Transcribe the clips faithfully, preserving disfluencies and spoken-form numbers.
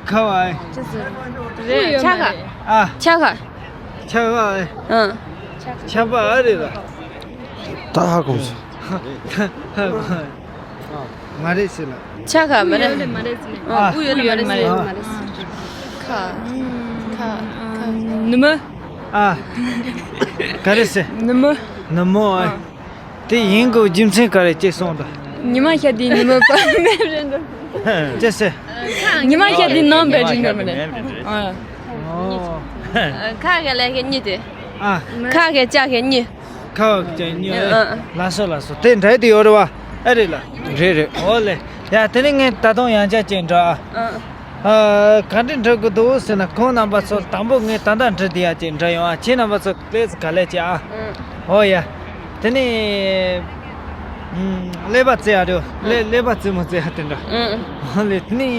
ཁ་བ་ཨེ། རེད། ཆ་ག་ཨ། ཆ་ག་ཆ་ག་ཨེ། ཨང་། ཆ་པ་ཨ་རེད་ལ། ད་ཧ་གོ་སོང་། མ་རེད་ཟེར་ལ། ཆ་ག་མ་རེད། ཨ། དབུ་ཡོད་ལ་མ་རེད་ཟེར། ཁ། ཁ། ཁ། ནུ་མོ། ཨ། ག་རེ་ཟེར། ནུ་མོ། ནུ་མོ་ཨ། དེ་ཡིན་དགོས་རྒྱུ་མཚན་ག་རེ་ཅེས་གསུངས་དང་། ཉི་མ་ཤར་དུས་ནུ་མོ་པ་མེད་རེད་འདུག་ཅེས་ཟེར། ཉི་མ་ཤར་དུས་ནམ་པའི་རིང་ནམ་རེད། ཨ། ཨོ། ཁ་གི་ལས་ཀའི་གཉིས་དེ། ཨ། ཁ་གི་ལྕགས་གི་གཉིས། ཁ་བ་ཅན་གཉིས། ཨ། ལགས་སོ་ལགས་སོ། དེ་འདྲ་དེ་ཡོད་རེད་བ། ཨ་རེད་ལ། རེད་རེད། ཨོ་ལེ། ཡ་དེ་ནི་ངས་ད་དུང་ཡང་བསྐྱར་ཅིག་འདྲི་ཨ། ཨ། ཨ། ག་འདྲ་འདྲི་དགོས་འདུག་ཟེར་ན། ཁོང་རྣམ་པ་ཚོ་དང་པོ་ངས་ད་ལྟ་འདྲི་དེ་ཡ་ཅིག་འདྲི་ཡོང་ཨ། ཁྱེད་རྣམ་པ་ཚོ་ལས་ག་ལས་ཅིག་ཨ། ཨོ་ཡ། དེ་ནི། ཨུམ། ཀླད་པ་རྩེ་ཡ་རེད། ཀླད་ཀླད་པ་རྩེ་མོ་རྩེ་ཡ་དེ་འདྲ། ཨོ་ལེ། དེ་ནི།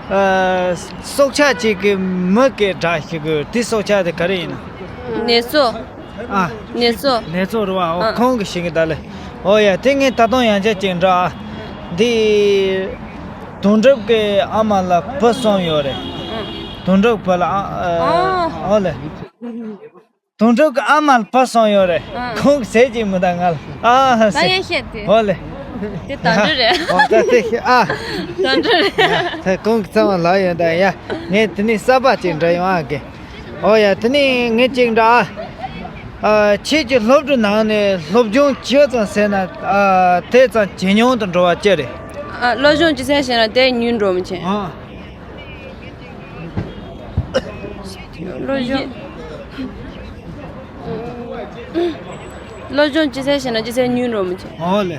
ཨ། སྲོག་ཆགས་གཅིག་གི་མི་གི་སྒྲ་ཞིག་གི་དེ་སྲོག་ཆགས་དེ་ག་རེ་ཡིན་ན། ནེ་ཙོ། ཨ། ནེ་ཙོ། ནེ་ཙོ་རེད་བ། ཨོ། ཨ། ཁོང་གིས་ཤེས་ཀྱི་ད་ལེ། ཨོ་ཡ། དེ་ངས་ད་དུང་ཡང་བསྐྱར་ཅིག་འདྲི་ཨ། འདི། དོན་གྲུབ་ཀྱི་ཨ་མ་ལ་བུ་གསུམ་ཡོད་རེད། ཨ། དོན་གྲུབ་བུ་ལ་ཨ། ཨ། ཨོ་ལེ། དོན་གྲུབ་ཀྱི་ཨ་མ་ལ་བུ་གསུམ་ཡོད་རེད། ཨ། ཁོང་གིས་ཟེར་གྱི་མི་འདུག་ང་ལ། ཨ། ད་ཟེར། ཡང་བཤད་དེ། ཨོ་ལེ། དེ་དོན་གྲུབ་རེད། ཨོ་ད་དེ་ཤེས་ཨ། དོན་གྲུབ་རེད། ད་ཁོང་གིས་ཚང་མ་ལབ་ཡོད་ད་ཡ། ངས་དེ་ནས་གསར་པ་ཅིག་འདྲི་ཡོང་ཨ་གི། ཨོ་ཡ། དེ་ནས་ངས་ཅིག་འདྲི་ཨ། ཨ། ཁྱེད་ཀྱི་སློབ་གྲྭ་ནང་ནས་སློབ་སྦྱོང་ཇི་ཙམ་བྱས་ན། ཨ། དེ་ཙམ་ཇེ་ཉུང་དུ་འགྲོ་བ་ཅི་རེད། ཨ། སློབ་སྦྱོང་ཇི་ཙམ་བྱས་ན་དེ་ཉུང་འགྲོ་མི་བྱེད། ཨ། སློབ་སྦྱོང་། སློབ་སྦྱོང་ཇི་ཙམ་བྱས་ན་ཇི་ཙམ་ཉུང་འགྲོ་མི་བྱེད། ཨོ་ལེ།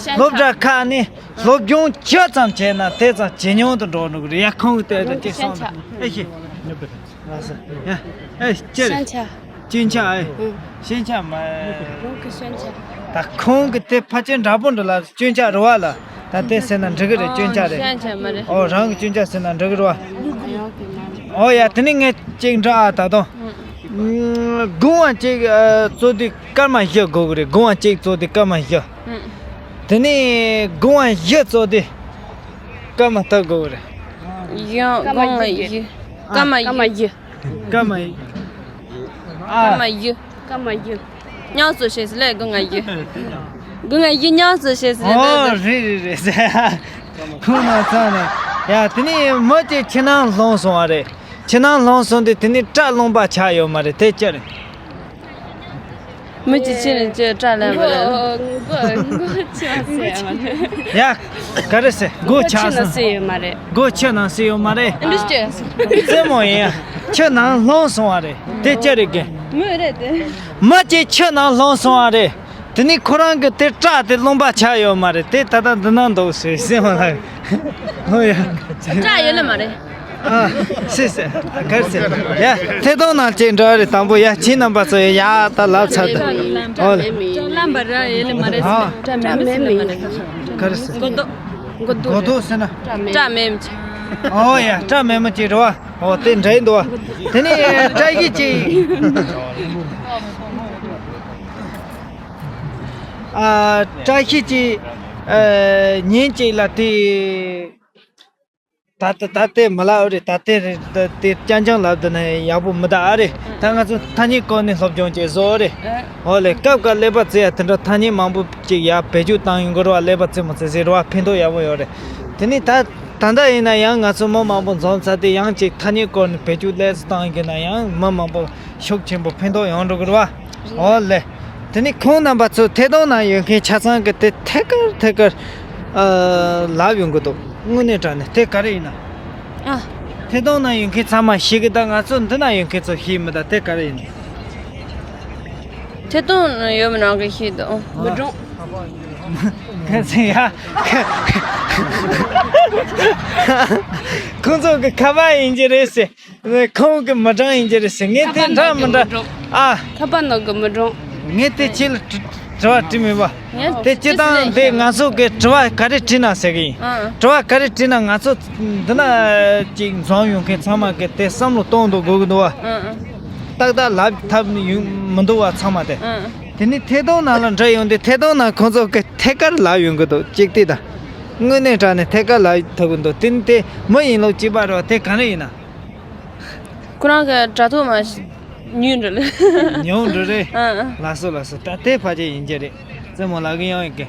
སློབ་གྲྭ་ཁག་ནས་སློབ་སྦྱོང་ཇི་ཙམ་བྱས་ན་དེ་ཙམ་ཇེ་ཉུང་དུ་འགྲོ་འགྲོ་གི་རེད་ཡ། ཁོང་གིས་དེ་ལྟར་ཅིག་གསུངས་དང་། ཨེ་ཤེས། ཡ། ཨེ་ཅེ་རེད། སྐྱོན་ཆ། སྐྱོན་ཆ་ཨེ། ཨང་། སྐྱོན་ཆ་མ། རང་གི་སྐྱོན་ཆ། ད་ཁོང་གིས་དེ་ཕལ་ཆེར་འདྲ་པོ་འདྲ་ལ་སྐྱོན་ཆ་རེད་བ་ལ། ད་དེ་ཟེར་ན་འགྲིག་གི་རེད། སྐྱོན་ཆ་རེད། སྐྱོན་ཆ་མ་རེད། ཨོ། རང་གི་སྐྱོན་ཆ་ཟེར་ན་འགྲིག་གི་རེད་བ། ཨོ་ཡ། དེ་ནས་ངས་ཅིག་འདྲི་ཨ། ད་དུང་། ཨང་། སྒོ་ང་གཅིག་ཨ། བཙུགས་དུས་སྐར་མ་བཞི་དགོས་གི་རེད། སྒོ་ང་གཅིག་བཙུགས་དུས་སྐར་མ་བཞི། ཨང་། དེ་ནས་སྒོ་ང་བཞི་བཙུགས་དུས་སྐར་མ་དགུ་དགོས་གི་རེད། ཡང་སྒོ་ང་བཞི། སྐར་མ་བཞི། སྐར་མ་བཞི། སྐར་མ་བཞི། ཨ། སྐར་མ་བཞི། སྐར་མ་བཞི། མཉམ་བཙུགས་བྱས་ཟིན་ལས་སྒོ་ང་བཞི། སྒོ་ང་བཞི་མཉམ་བཙུགས་བྱས་ཟིན་ལས། ཨོ་རེད་རེད་རེད། ཁོང་ནང་ཚང་ནས། ཡ། དེ་ནས་མི་གཅིག་ཕྱི་ནང་ལྷུང་སོང་བ་རེད། ཕྱི་ནང་ལྷུང་སོང་དུས་དེ་ནས་སྐྲ་རློན་པ་ཆགས་ཡོད་མ་རེད། དེ་ཅི་རེད། མི་གཅིག་ཕྱི་ནས་ཅི་སྐྲ་རློན་པ་རེད། མགོ་མགོ་མགོ་ཆགས་སོང་ཡ། ཡ། ག་རེ་ཟེར། མགོ་ཆགས་སོང་། མགོ་ཕྱི་ནང་བསུས་ཡོད་མ་རེད། མགོ་ཕྱི་ནང་བསུས་ཡོད་མ་རེད། ཨ་འདྲ་ཅི། རྩེད་མོ་ཡིན་ཡ། ཕྱི་ནང་ལྷུང་སོང་བ་རེད། དེ་ཅི་རེད་གི། མི་རེད་དེ། མི་གཅིག་ཕྱི་ནང་ལྷུང་སོང་བ་རེད། དེ་ནས་ཁོ་རང་གི་དེ་སྐྲ་དེ་རློན་པ་ཆགས་ཡོད་མ་རེད། དེ་ད་ལྟ་འདི་ན་འདུག་ཟེར། སེམས་ལ། ཧོ་ཡ། སྐྲ་ཡོད་ལ་མ་རེད། ཨ། སེ་སེ། གར་སེ། ཡ། ཐད་གཏོང་ནང་ཅིག་འདྲ་རེད། དང་པོ་ཡ། ཁྱེད་རྣམ་པ་ཚོ་ཡ་ད་ལབ་ཚར་འདུག་ཨོ་ལེ། ལམ་པ་ར་ཡོད་ལ་མ་རེད། ཨ། སྐྲ་མེད་མི་ཟེར་ལ་མ་རེད། གར་སེ། མགོ་ཏོ། མགོ་ཏོ་ཟེར་ན། སྐྲ་མེད་མི། ཨོ་ཡ། སྐྲ་མེད་མི་ཅིག་རེད་བ། ཨོ་དེ་འདྲ་ཡིན་འདུག་བ། དེ་ནས་བཀྲ་ཤིས་ཅིག་ཨ། བཀྲ་ཤིས་ཀྱིས། ཨ། ཉིན་གཅིག་ལ་དེ། ད་ད་ད་དེ་མི་ལབ་རེད། ད་དེ་རེད། ད་དེ་རྐྱང་རྐྱང་ལབ་དུས་ན་ཡག་པོ་མི་འདུག་ཨ་རེད། ད་ང་ཚོ་ཐ་སྙད་སྐོར་ནས་སློབ་སྦྱོང་བྱེད་བཟོ་རེད། ཨོ་ལེ། སྐབས་འགའ་ཀླད་པ་རྩེ་ཡ་དེ་འདྲ་ཐ་སྙད་མང་པོ་ཅིག་ཡར་བེད་སྤྱོད་བཏང་ཡོང་གི་རེད་བ། ཀླད་པ་རྩེ་མོ་རྩེ་ཟེར་རེད་བ། ཕན་ཐོགས་ཡག་པོ་ཡོད་རེད། དེ་ནས་ད་ད་ལྟ་ཡིན་ན་ཡང་ང་ཚོ་མི་མང་པོ་འཛོམས་ཚར་དུས་ཡང་ཅིག་ཐ་སྙད་སྐོར་ནས་བེད་སྤྱོད་ལེགས་སུ་བཏང་ཡོང་གི་ན་ཡང་མི་མང་པོ་ཤུགས་ཆེན་པོ་ཕན་ཐོགས་ཡོང་འགྲོ་གི་རེད་བ། ཨོ་ལེ། དེ་ནས་ཁོང་རྣམ་པ་ཚོ་ཐད་གཏོང་ནང་ཡོད་མཁན་ཆ་ཚང་གིས་དེ་ཐད་ཀར་ཐད་ཀར། ཨ། ལབ་ཡོང་གི་འདུག་དངོས་གནས་དྲང་གནས་དེ་ག་རེ་ཡིན་ན། ཨ། ཐད་གཏོང་ནང་ཡོད་མཁན་ཚང་མ་ཤེས་གི། ད་ང་ཚོ་འདི་ན་ཡོད་མཁན་ཚོ་ཤེས་མི་ད། དེ་ག་རེ་ཡིན་ན། ཐད་གཏོང་ཡོད་མི་རང་གིས་ཤེས་འདུག་མི་འགྲོ། ག་ཚོད་ཡ། ཁོང་ཚོ་གི་ཁ་པར་ཡིན་གྱི་རེད་ཟེར། ཁོང་གི་མི་གྲངས་ཡིན་གྱི་རེད་ཟེར། ངས་དེ་འདྲ་མི་འདྲ། ཨ། ཁ་པར་ནང་གི་མི་གྲངས། ངས་དེ་ཁྱེད་ལ་དྲི་དྲི་བ་དྲིས་མེད་པ། དེ་སྤྱིར་བཏང་དེ་ང་ཚོ་གི་དྲི་བ་ག་རེ་དྲིས་ན་ཟེར་གི་ཡིན། ཨ། དྲི་བ་ག་རེ་དྲིས་ན་ང་ཚོ་འདི་ན་ཅིག་འཛོམས་ཡོང་མཁན་ཚང་མ་གི་དེ་བསམ་བློ་གཏོང་འདུག་དགོས་ཀྱི་འདུག་བ། ཨ། ཨ། ཏག་ཏག་ལབ་ཐབས་ཡོང་མི་འདུག་བ་ཚང་མ་དེ། ཨ། དེ་ནི་ཐད་གཏོང་ནང་ལ་འདྲི་ཡོང་དུས་ཐད་གཏོང་ནང་ཁོང་ཚོ་གི་ཐད་ཀར་ལབ་ཡོང་གི་འདུག་གཅིག་དེ་དང་། དངོས་གནས་དྲང་གནས་ཐད་ཀར་ལབ་ཐུབ་ཀྱི་འདུག་དེ་ནི་དེ་མི་ཡིན་ལུགས་གཅིག་པ་རེད་བ། དེ་ག་རེ་ཡིན་ན། ཁོ་རང་གི་དྲ་ཐོག་མ་ཉུང་འགྲོ་ལེ། ཉུང་འགྲོ་རེད། ཨ་ཨ། ལགས་སོ་ལགས་སོ། ད་དེ་ཕལ་ཆེར་ཡིན་གྱི་རེད། རྩེད་མོ་ལགས་ཀྱི་ཡང་ཡིན་གི།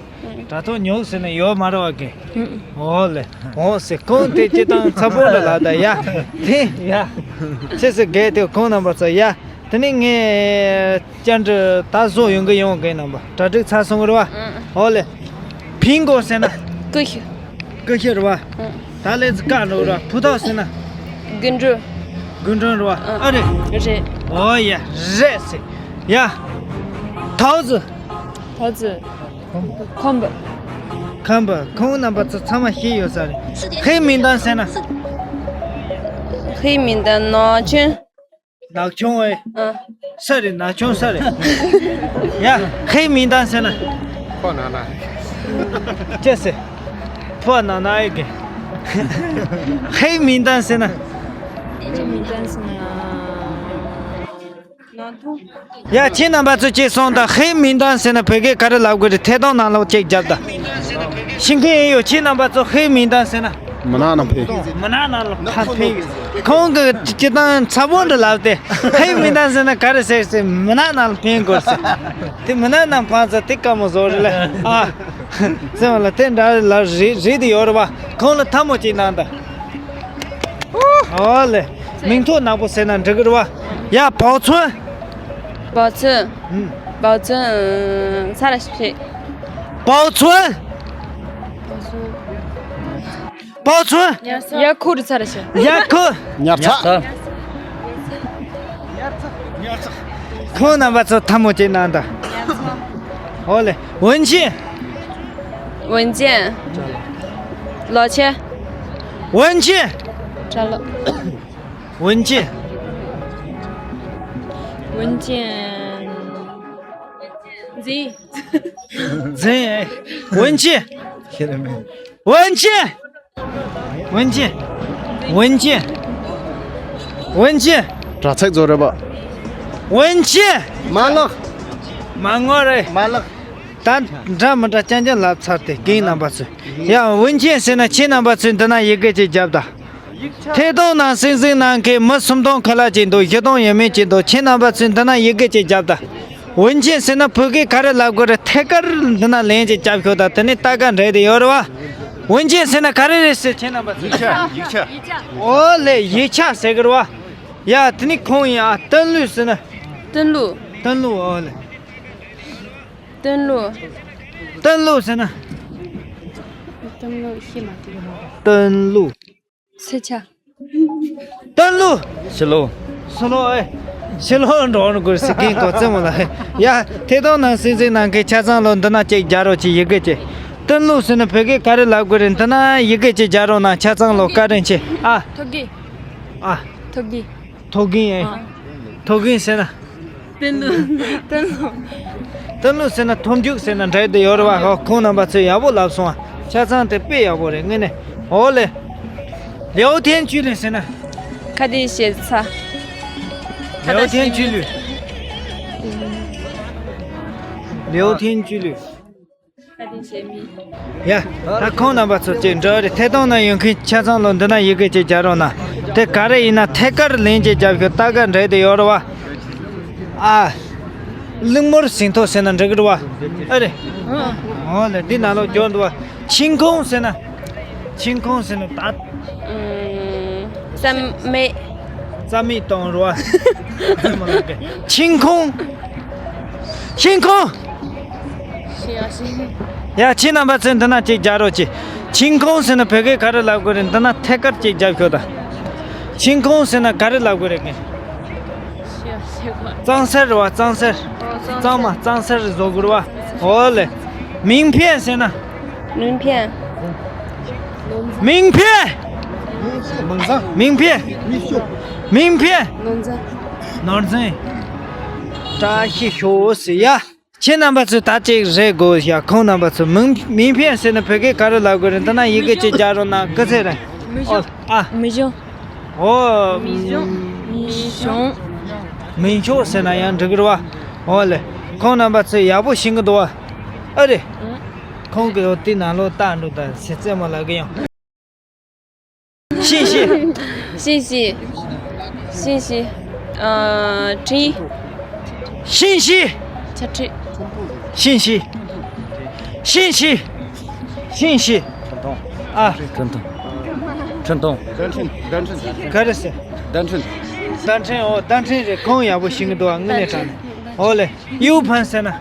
དྲ་ཐོག་ཉོག་ཟེར་ན་ཡོད་མ་རེད་བ་གི། ཨོ་ལེ། ཨོ་ཟེར་གོང་དེ་སྤྱི་བཏང་ཚ་པོ་འདྲ་ལ་ད་ཡ། དེ་ཡ། ཆེ་སེ་གལ་དེ་གོང་རྣམ་པ་ཚོ་ཡ། དེ་ནི་ངས་བཅར་འདྲི་ད་བཟོ་ཡོང་གི་ཡོང་གི་རྣམ་པ་གྲ་སྒྲིག་ཚར་སོང་གི་རེད་བ། ཨོ་ལེ། ཕིང་གོ་ཟེར་ན། ཀུ་ཤུ། ཀུ་ཤུ་རེད་བ། ད་ལས་ཀ་འགྲོ་ར་ཕུ་ཐག་ཟེར་ན། རྒུན་འབྲུམ། རྒུན་འབྲུམ་རེད་བ། ཨ་རེད། རེད། ཨོ་ཡ། རེད་ཟེར། ཡ།桃子། 桃子། 昆布། 昆布། ཁོང་རྣམ་པ་ཚོ་ཚང་མ་ཤེས་ཡོད་ས་རེད། 黑名单 ཟེར་ན། 黑名单 ནག་ཆུང་། ནག་ཆུང་ཨེ། ཨ། ས་རེད། ནག་ཆུང་ས་རེད། ཡ། 黑名单 ཟེར་ན། ཁོ་ན་ན། ཅེས་ཟེར། ཕོ་ན་ན་ཨེ་གི། 黑名单 ཟེར་ན། 黑名单 ཟེར་ན། ཡ། ཁྱེད་རྣམ་པ་ཚོ་ཅིག་སོང་དང་། 黑名单 ཟེར་ན་བོད་སྐད་ག་རེ་ལབ་དགོས་རེད། ཐད་གཏོང་ནང་ལོགས་ཅིག་རྒྱབ་དང་། ཤེས་མཁན་ཡིན་ཡོད། ཁྱེད་རྣམ་པ་ཚོ་黑名单 ཟེར་ན། མི་ནག་ནང་ཕེབས། མི་ནག་ནང་ལ་ཕར་ཕེབས། ཁོང་གི་སྤྱི་བཏང་ཚ་པོ་འདྲ་ལབ་སྟེ། 黑名单 ཟེར་ན་ག་རེ་ཟེར་ཟེར། མི་ནག་ནང་ལ་ཕེབས་དགོས་ཟེར། དེ་མི་ནག་ནང་ཕར་ཚ་དེ་དཀའ་མོ་བཟོ་རེད་ལ། ཨ། ཟེར་བ་ལ་དེ་འདྲ་ལ་རེད་རེད་དེ་ཡོད་རེད་བ། ཁོང་ལ་ཐལ་མོ་གཅིག་གནང་དང་། ཨོ་ལེ། མིང་ཐོ་ནག་པོ་ཟེར་ན་འགྲིག་གི་རེད་བ། ཡ། 保存། 保存། ཨུམ། 保存། ཚར་ཞིག 保存། 保存། ཡར་ཁུར་ཚར་ཞིག་ཡར་ཁུར། ཉར་ཚགས། ཁོང་རྣམ་པ་ཚོ་ཐལ་མོ་གཅིག་གནང་དང་། ཨོ་ལེ། 文件། 文件། 文件། 文件。 文件。 文件། 文件。 文件。 文件། 文件། 文件། དྲ་ཚིགས་བཟོ་རེད་པ། 文件། མ་ལག་མ་དངུལ་རེད། མ་ལག་ད་འདྲ་མི་འདྲ་རྐྱང་རྐྱང་ལབ་ཚར་ཏེ། རྒན་རྣམ་པ་ཚོས། ཡ། 文件 ཟེར་ན་ཁྱེད་རྣམ་པ་ཚོས་འདི་ན་ཡི་གེ་ཅིག་རྒྱབ་དང་། ཐད་གཏོང་ནང་གསན་གཟིགས་གནང་མཁན་མི་སུམ་སྟོང་ཁ་ལག་ཅིག་འདུག་བཞི་སྟོང་ཡས་མས་ཅིག་འདུག་ཁྱེད་རྣམ་པ་ཚོས་འདི་ན་ཡི་གེ་ཅིག་རྒྱབ་དང་། 文件 ཟེར་ན་བོད་སྐད་ག་རེ་ལབ་དགོས་རེད། ཐད་ཀར་འདི་ན་ལན་ཅིག་རྒྱབ་ཤོག་དང་། དེ་ནས་ལྟ་ག་འདྲ་དེ་ཡོད་རེད་བ། 文件 ཟེར་ན་ག་རེ་རེད་ཟེར། ཁྱེད་རྣམ་པ་ཚོས། ཡིག་ཆ། ཡིག་ཆ། ཨོ་ལེ། ཡིག་ཆ་ཟེར་གི་རེད་བ། ཡ། དེ་ནི་ཁོང་ཡིན་ཨ། 登录 ཟེར་ན། 登录། 登录། ཨོ་ལེ། 登录། 登录 ཟེར་ན། 登录 ཤེས་མ་ཐུབ། 登录། ཚེ་ཆ། 登录། ཕྱི་ལོགས། ཕྱི་ལོགས་ཨེ། ཕྱི་ལོགས་འགྲོ་ནི་དགོས་ཟེར་གིན་གོ་ཚེ་མོ་ལ། ཡ། ཐད་གཏོང་ནང་གསན་གཟིགས་གནང་མཁན་ཆ་ཚང་ལོ་འདི་ན་ཅིག་རྒྱག་རོགས་གྱིས། ཡི་གེ་ཅིག 登录 ཟེར་ན་བོད་སྐད་ག་རེ་ལབ་དགོས་རེད། འདི་ན་ཡི་གེ་ཅིག་རྒྱག་རོགས་གནང་། ཆ་ཚང་ལོ་བཀའ་དྲིན་ཆེ་ཨ། ཐོ་གི་ཨ། ཐོ་གི་ཐོ་གིན་ཨེ། ཨ། ཐོ་གིན་ཟེར་ན། 登录། 登录། 登录 ཟེར་ན་མཐོང་རྒྱུག་ཟེར་ན་འདྲ་དེ་ཡོད་རེད་བ། ཧོ། ཁོང་རྣམ་པ་ཚོས་ཡག་པོ་ལབ་སོང་ཨ། ཆ་ཚང་དེ་དཔེ་ཡག་པོ་རེད་དངོས་གནས། ཨོ་ལེ། 聊天记录 ཟེར་ན། ཁ་བརྡའི་བྱེད་ས། 聊天记录། 聊天记录། ཡ། ད་ཁོང་རྣམ་པ་ཚོ་ཅིག་འགྲོ་རེད། ཐད་གཏོང་ནང་ཡོད་མཁན་ཆ་ཚང་ལོ་འདི་ན་ཡི་གེ་ཅིག་རྒྱག་རོགས་གནང་། དེ་ག་རེ་ཡིན་ན་ཐད་ཀར་ལན་ཅིག་རྒྱབ་ཤོག་ལྟ་ག་འདྲ་དེ་ཡོད་རེད་བ། ཨ། གླིང་མུར་ཟིན་ཐོ་ཟེར་ན་འགྲིག་གི་རེད་བ། ཨ་རེད། ཨོ་ལེ། འདི་ནང་ལོགས་འབྱོར་འདུག་བ། 清空 ཟེར་ན། 清空 ཟེར་ན་ད། ཨུམ། རྩ་མེད། རྩ་མེད་གཏོང་རོགས། 清空། 清空། ཡ། ཁྱེད་རྣམ་པ་ཚོས་འདི་ན་ཅིག་རྒྱག་རོགས་གྱིས། 清空 ཟེར་ན་བོད་སྐད་ག་རེ་ལབ་དགོས་རེད། འདི་ན་ཐད་ཀར་ཅིག་རྒྱབ་ཤོག་དང་། 清空 ཟེར་ན་ག་རེ་ལབ་དགོས་རེད། གཙང་སེལ་རེད་བ། གཙང་སེལ། གཙང་མ་གཙང་སེལ་བཟོ་དགོས་རེད་བ། ཨོ་ལེ། 名片 ཟེར་ན། 名片། 名片། 名片། 名片། 名片། ནོར་འཛིན། བཀྲ་ཤིས་ཤོག་ཟེར་ཡ། ཁྱེད་རྣམ་པ་ཚོས་ད་ཅིག་རེད་དགོས་ཡ། ཁོང་རྣམ་པ་ཚོས་མིང་མིང་ཕན་ཟེར་ན་བོད་སྐད་ག་རེ་ལབ་དགོས་རེད། འདི་ན་ཡི་གེ་གཅིག་རྒྱག་རོགས་གནང་། སྐུ་ཚེ་རིང་། མི་ཤོང་། ཨ། མི་ཤོང་། ཨོ། མི་ཤོང་། མི་ཤོང་། མི་ཤོང་ཟེར་ན་ཡང་འགྲིག་གི་རེད་བ། ཨོ་ལེ། ཁོང་རྣམ་པ་ཚོས་ཡག་པོ་ཤེས་ཀྱི་འདུག་བ། ཨ་རེད། ཨང་། ཁོང་གི་འོ་དེ་ནང་ལོགས་བལྟ་འགྲོ་ད་ཟེར་རྩེད་མོ་ལབ་གི་ཡོང་། 信息。 信息。 信息。 ཨ། 陈。 信息。 ཆ་ཁྲི། 信息。 信息。 信息。 ཨ། 传统。传统。 ག་རེ་ཟེར། 单程。 单程། ཨོ། 单程 རེད། ཁོང་ཡག་པོ་ཤེས་ཀྱི་འདུག་ཨ། དངོས་གནས་དྲང་གནས། ཨོ་ལེ། U盘ཟེར་ན།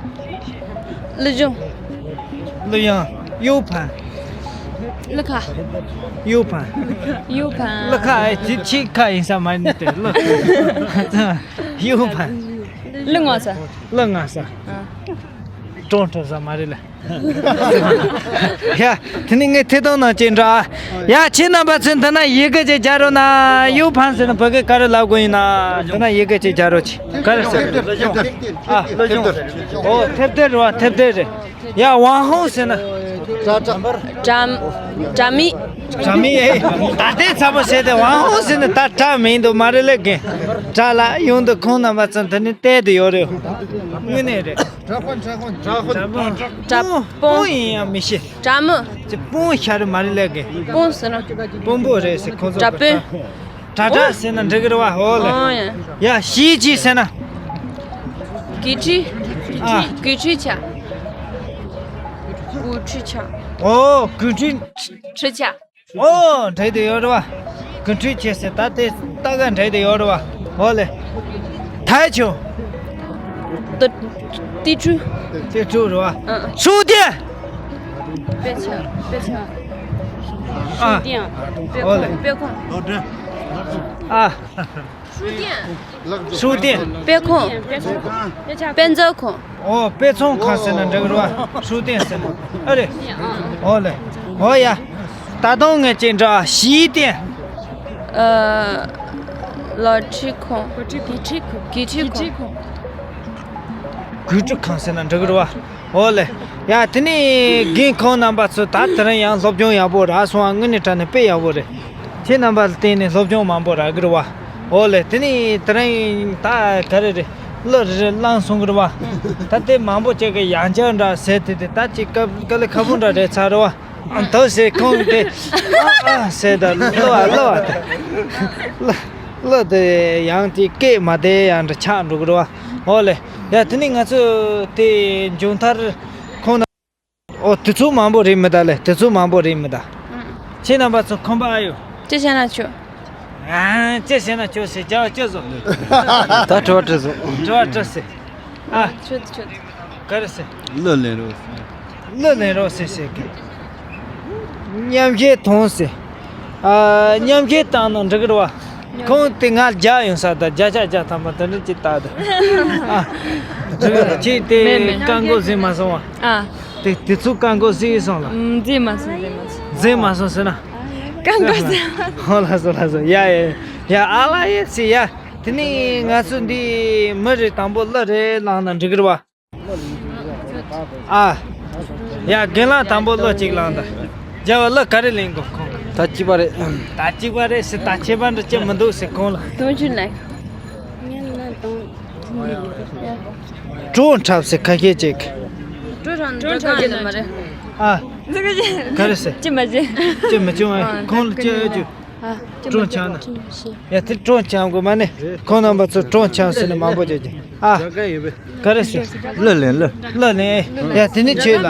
录用。 录用。 U盘。 录卡。 U盘。 U盘。 录卡。 ཨེ། དེ་ཕྱི་ཁ་ཡིན་ས་མ་རེད་དེ། 录卡། U盘། 录卡ས། 录卡ས། 啊། 中途ས་མ་རེད་ལ། ཡ། དེ་ནི་ངས་ཐད་གཏོང་ནང་བྱས་འགྲོ་ཨ། ཡ། ཁྱེད་རྣམ་པ་ཚོས་འདི་ན་ཡི་གེ་ཅིག་སྦྱར་རོགས་གནང་། U盘ཟེར་ན་བོད་སྐད་ག་རེ་ལབ་དགོས་ཡིན་ན། འདི་ན་ཡི་གེ་ཅིག་སྦྱར་རོགས་གྱིས། ག་རེ་ཟེར། ཨ། ཨོ། 贴袋 རེད་བ། 贴袋 རེད། ཡ། 网红ཟེར་ན། དྲ། དྲ། དྲ་མིག། དྲ་མིག་ཨེ། ད་ལྟའི་ཚ་པོ་བྱས་ཏེ་网红ཟེར་ན་ད་དྲ་མིག་འདུག་མ་རེད་ལེ་རྒན། དྲ་ལ་ཡོང་དུ་ཁོང་རྣམ་པ་ཚོ་འདི་ནི་བལྟས་ཏེ་ཡོད་རེད། དངོས་གནས་རེད། དྲ་དཔོན། དྲ་དཔོན། དྲ་དཔོན། དྲ་དཔོན། དཔོན་ཡིན་ཡང་མི་ཤེས། དྲ་མི། ཅི་དཔོན་ཤ་རུ་མ་རེད་ལས་གི། དཔོན་ཟེར་ན། དཔོན་པོ་རེད་ཟེར་ཁོ་ཚོ། དྲ་དཔོན། དྲ་དྲ་ཟེར་ན་འགྲིག་གི་རེད་བ། ཧོ་ལེ། ཨོ་ཡ། ཡ། 洗衣机ཟེར་ན། 给吹། ཨ། 给吹器。 给吹器。 ཨོ། 给吹། 吹器。 ཨོ། འགྲིག་བསྡད་ཡོད་རེད་བ། 给吹器ཟེར་ད་དེ་ལྟ་ག་འགྲིག་བསྡད་ཡོད་རེད་བ། ཧོ་ལེ། 台球། 的，地主。 地主རེད་བ། 嗯。 书店། 别抢，别抢。 ཨ། 书店。 ཧོ་ལེ། 别空。 ཨ། 书店。 书店། 别空。 དཔེ་ཚོང་ཁང་ཟེར་ན་འགྲིག་རེད་བ། 书店ཟེར་ན། ཨ་རེད། ཨོ་ལེ། ཨོ་ཡ། ད་དུང་ངས་ཅིག་འདྲི། 洗衣店། 呃། 老吃空。 给吃空。 给吃空ཟེར་ན་འགྲིག་རེད་བ། ཨོ་ལེ། ཡ། དེ་ནས་རྒན་ཁོང་རྣམ་པ་ཚོ་ད་དེ་རིང་ཡང་སློབ་སྦྱོང་ཡག་པོ་རག་སོང་བ། དངོས་གནས་དྲང་གནས་དཔེ་ཡག་པོ་རེད། ཁྱེད་རྣམ་པ་ལ་བརྟེན་ནས་སློབ་སྦྱོང་མང་པོ་རག་གི་རེད་བ། ཨོ་ལེ། དེ་ནས་དེ་རིང་ད་ག་རེ་རེད། གླུ་རེ་རེ་བླངས་སོང་གི་རེད་བ། ད་དེ་མང་པོ་ཅིག་གི་ཡང་བསྐྱར་འདྲ་ཟེར་དེ་དེ་ད་ཅིག་དཀའ་དཀའ་ལས་ཁག་པོ་འདྲ་རེད་ཚར་རེད་བ། ཨ། ད་ཟེར་ཁོང་དེ་ཨ་ཨ་ཟེར་ད་གླུ་བ་གླུ་བ་དེ་གླུ་གླུ་དེ་ཡང་དེ་སྐད་མ་བདེ་ཡང་འདྲ་ཆགས་འགྲོ་གི་རེད་བ། ཨོ་ལེ། ཡ། དེ་ནས་ང་ཚོ་དེ་མཇུག་མཐར་ཁོང་ན། ཨོ། དེ་ཚོ་མང་པོ་རེད་མི་ད་ལེ། དེ་ཚོ་མང་པོ་རེད་མི་ད། ཁྱེད་རྣམ་པ་ཚོ་ཁོམ་པ་ཨ་ཡོད། ཅི་བྱས་ན་ཆོག་ཨ། ཅི་བྱས་ན་ཆོག་ཟེར་རྒྱ་བ་ཅི་བཟོ། ད་དྲི་བ་དྲི་སོང་། དྲི་བ་དྲི་ཟེར། ཨ། ཆོད་ཆོད། ག་རེ་ཟེར། གླུ་ལེན་རོགས་ཟེར། གླུ་ལེན་རོགས་ཟེར་ཟེར་གི། མཉམ་བཞེས་ཐོངས་ཟེར། ཨ། མཉམ་བཞེས་བཏང་ན་འགྲིག་གི་རེད་བ། ཁོང་དེ་ང་རྒྱ་ཡོང་ས་ད་བརྒྱ་ཆ་བརྒྱ་ཐམ་པ་དེ་འདྲ་ཅིག་ལྟ་ད། ཨ། ཁྱེད་དེ་མེད་མེད། རྐང་མགོ་ཟིན་མ་སོང་བ། ཨ། དེ་དེ་ཚོ་རྐང་མགོ་ཟིན་སོང་ལ། ཨུམ། ཟིན་མ་སོང་། ཟིན་མ་སོང་། ཟིན་མ་སོང་ཟེར་ན། རྐང་མགོ་ཟིན། ཧོ། ལགས་སོ་ལགས་སོ། ཡ་ཡ་ཡ། ཨ་ལ་ཡེ་སི་ཡ། དེ་ནས་ང་ཚོ་འདི་མི་རེ་དང་པོ་གླུ་རེ་བླངས་ན་འགྲིག་གི་རེད་བ། ཨ། ཡ། རྒན་ལགས་དང་པོ་གླུ་གཅིག་བླངས་དང་། རྒྱལ་བ་གླུ་ག་རེ་ལེན་དགོས་ཁོང་། ད་གཅིག་པ་རེད། ད་གཅིག་པ་རེད་ཟེར། ད་ཁྱད་པར་འདྲ་ཅི་མི་འདུག་ཟེར་ཁོང་ལ། དུང་ཆུ་ལ། བྲོ་འཁྲབ་ཟེར་ཁ་ཤས་ཅིག། བྲོ་འཁྲབ་འགྲོ་གང་ལ་མ་རེད། ཨ། ག་རེ་ཟེར། ཅི་མ་བྱེད། ཅི་མི་བྱུང་ཨེ། ཨ། ཁོང་ལ་ཅི་ཨེ་བྱུང་། ཨ། བྲོ་འཆམ་ན། ཡ། དེ་བྲོ་འཆམ་དགོས་མ་ནི། ཁོང་རྣམ་པ་ཚོ་བྲོ་འཆམ་ཟེར་ནས་མང་པོ་བརྗོད་ཀྱི། ཨ། ག་རེ་ཟེར། གླུ་ལེན་གླུ། གླུ་ལེན། ཡ། དེ་ནི་ཁྱོད་ལ།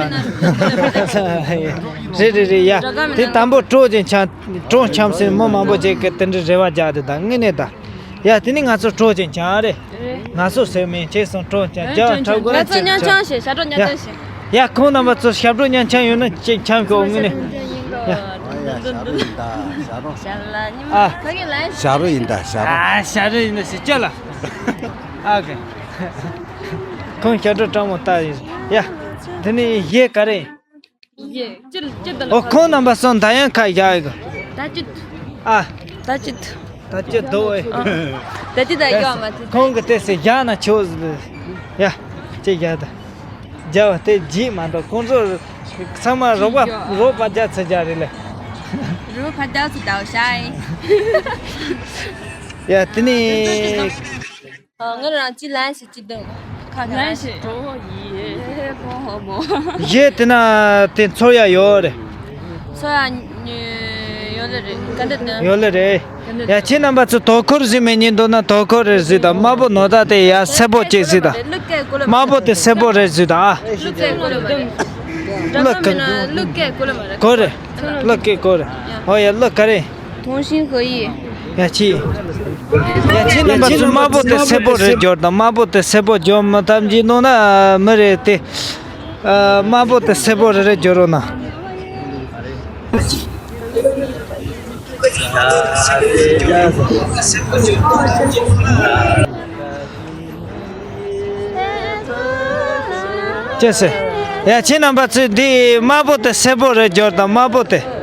རེད་རེད་རེད། ཡ། དེ་དང་པོ་བྲོ་ཅིག་འཆམ། བྲོ་འཆམ་ཟེར་མི་མང་པོ་ཅིག་གིས་དེ་འདྲའི་རེ་བ་རྒྱག་དེ་དང་དངོས་གནས་ད། ཡ། དེ་ནི་ང་ཚོ་བྲོ་ཅིག་འཆམ་རེད། ང་ཚོ་ཟེར་མིན་ཁྱེད་སོང་བྲོ་འཆམ་རྒྱ་བ་འཁྲབ་དགོས་ང་ཚོ་མཉམ་འཆམ་བྱེད། ཞབས་བྲོ་མཉམ་འདོན་བྱེད། ཡ། ཁོང་རྣམ་པ་ཚོ་ཞབས་བྲོ་མཉམ་འཆམ་ཡོད་ན་ཅིག་འཆམ་ཤོག་ངོས་ནས། ཡ། ཨ་ཡ། ཞབས་བྲོ་ཡིན་ད་ཞབས་བྲོ། ཨ། ཞབས་བྲོ་ཡིན་ད་ཞབས་བྲོ། ཨ། ཞབས་བྲོ་ཡིན་ད་ཞིག་ཅི་ལ། ཨ་ཀེ། ཁོང་ཞབས་བྲོ་སྤྲང་མོ་ལྟ་ཡིན། ཡ། དེ་ནས་གཞས་ག་རེ་ཡིན། གཞས་ཅི་ཅི་ད་ལ། ཨོ། ཁོང་རྣམ་པ་སོང་ད་ཡང་ཁ་བཞག་ཡོད་གི། ད་ཅི། ཨ། ད་ཅི། ད་ཅི་འདུག་ཨེ། ཨ། ད་ཅི་ད་ཡོད་མ་ཚད། ཁོང་གི་དེ་ཟེར་བཞག་ན་ཆོག་ཟེར། ཡ། ཅི་བཞག་ད། རྒྱ་བ་དེ་བརྗེད་མ་འདུག་ཁོང་ཚོ་ཚང་མ་རོགས་པ་རོགས་པ་རྒྱ་ཚ་རྒྱ་རེད་ལེ། རོགས་པ་རྒྱ་ཚ་དའོ་ཤ་ཨེ། ཡ། དེ་ནས། ཨ། ང་རང་ཅི་ལན་ཞིག་ཅི་འདུག་ཁ་ལན་ཞིག་འགྲོ་ཡི། ཨོ་ཧོ་མོ། གཞས་དེ་ན་དེ་ཚོར་ཡ་ཡོད་རེད། ཚོར་ཡ་ཡོད་ལེ་རེད། ག་འདྲ་དེ། ཡོད་ལེ་རེད། ག་འདྲ་ཡ། དེ། ཁྱེད་རྣམ་པ་ཚོ་དོ་ཁུར་ཟིན་མེད་ཉིན་འདུག་ན་དོ་ཁུར་རེ་ཟིན་དང་། དམར་པོ་ནོར་ད་དེ་ཡ་སེར་པོ་ཅིག་ཟིན་དང་། དམར་པོ་དེ་སེར་པོ་རེ་ཟིན་དང་། ཨ། གླུ་སྐད་གོ་རེ་མ་རེད། གླུ་སྐད་གོ་རེ། གླུ་སྐད་གོ་རེ། ཨོ་ཡ། གླུ་ག་རེ། 同心合意། ཡ་ཅི། ཡ་ཅི། རྣམ་པ་ཚོ་དམར་པོ་དེ་སེར་པོ་རེ་སྦྱོར་དང་། དམར་པོ་དེ་སེར་པོ་སྦྱོར་མ་ཐམས་ཅད་ནོར་ན་མི་རེད་དེ། ཨ། དམར་པོ་དེ་སེར་པོ་རེ་རེ་སྦྱོར་རོགས་གནང་། ཅེས་ཟེར། ཡ། ཁྱེད་རྣམ་པ་ཚོས་འདི་དམར་པོ་དེ་སེར་པོ་རེ་སྦྱོར་དང་། དམར་པོ་དེ།